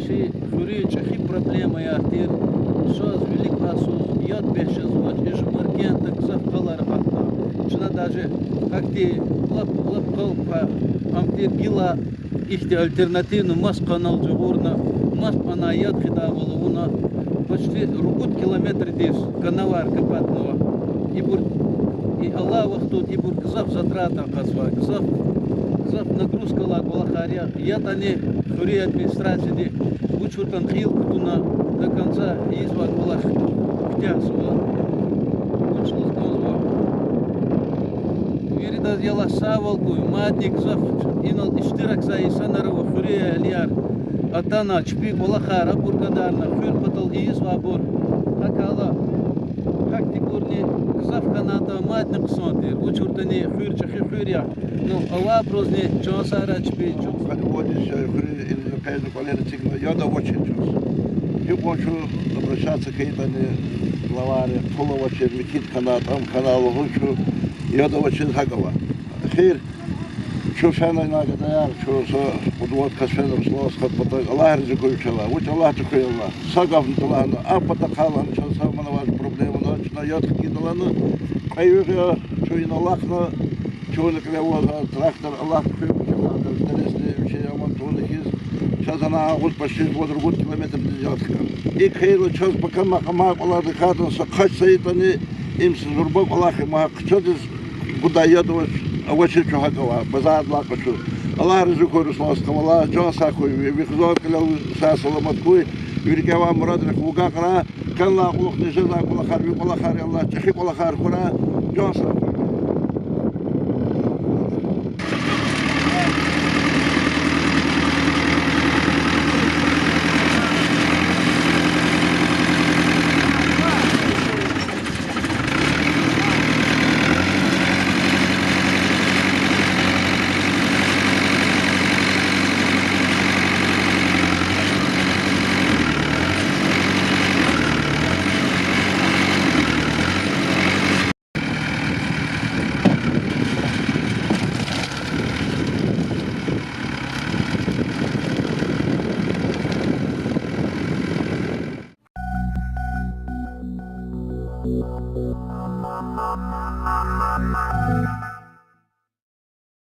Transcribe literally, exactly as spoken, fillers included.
Чи хуьруьн чӀехи проблемаяр тир, саз вилик кваз яд бес жезвач, и Жумаркентда гзаф къалар акъатна. Чна даже гьахьтин лап, лап къал ква, ам тир гила ихьтин альтернативный мас канал жагъурна, мас кьванай яд хидайвал авуна, почти ругуд километрдиз каналар капӀатнава. Ибур, и алай вахтунда ибур гзаф затрат акъатзавай, гзаф, гзаф нагрузкалай кӀвалахар я, ятӀани хуьруьн администрацияди вуч ятӀани хъел кутуна, до конца ийизвай кӀвалах куьтягьзава, вуч лугьуз кӀанзава. Виридаз Аллагьди сагъвал гуй, мадни гзаф инал иштиракзавай инсанар ва хуьруьн агьалияр атана, чпин кӀвалахар абур гадарна, хуьр патал ийизвайбур. ГьакӀ хьайила, гьахьтинбурни гзаф хьанайтӀа мадни хъсан тир, вуч ятӀани хуьр чӀехи хуьр я. Ну, авайбурузни чан сагърай чпи, чан. Къанни вад йис я хуьруьз, ин къейдна кӀвалера эцигна, яд авачир чаз. Гьикьван чун обращаться хьайитӀани, главайриз, хъул авачир, михьиз хьанайтӀа, ам хьана лугьуз чун, яд авачир, гьакӀ ава. Эхир чун фена ина гадаяр, чун са кьуд-вад кас фена Руслан стхад патав, Аллагь рази хьуй вичелай, вуч Аллагьди хьуй, Аллагь. Са гафни лагьана, а патахъай лагьана, чаз са ман авай проблема лагьана, чна яд хкида лагьана, кьве югъ я, чун ина алахъна, чун кьиле авазва трактор, Аллагьди хьуй вичелай, трактористди вичи аман тавуна хьиз, чаз ана агъуз почти вад-ругуд километрдиз яд хкана. ИкӀ хьайила чаз пака макьамай кӀвалах дакатна, са хъач са ятӀани, им са зурба кӀвалах я, ма гьа хъчадиз гудай яд авач, авачир чун гьакӀ ава, базардилай къачуз. Аллагь рази хьуй, Руслан стха, валлагь, чан сагъ хьуй, ви, ви хизан кьилел сагъ-саламат хьуй, ви рикӀе авай мурадрихъ вугакьрай, къенлай кьулухъни жезвай кӀвалахар ви кӀвалахар я, Аллагь, чӀехи кӀвалахар хьурай, чан сагъ хьуй.